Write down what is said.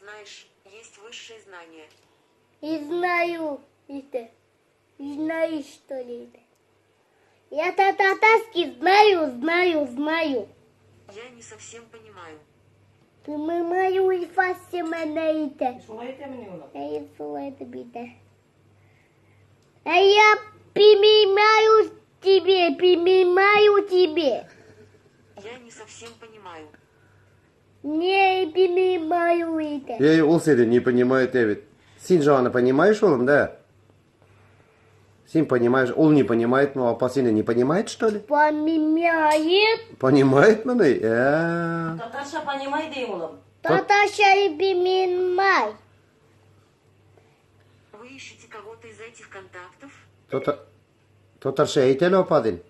Знаешь, есть высшее знание. И знаю это. И знаешь, что ли это. Я татарский знаю, знаю, знаю. Я не совсем понимаю. Понимаю и фасимана это. Шулай әйтәмени улым? Әйе, шулай әйтеп бит. А я понимаю тебе, понимаю тебе. Я не совсем понимаю. Не понимаю это. Эй, ул сине не понимает, бит. Син же аны понимаешь, улым, да? Син понимаешь, ул не понимает, но апа сине не понимает, что ли? Понимает. Понимает мени? Ә. Татарча понимай дим, улым. Татарча и понимай. Вы ищете кого-то из этих контактов? Татарча әйт әле, апа, дим.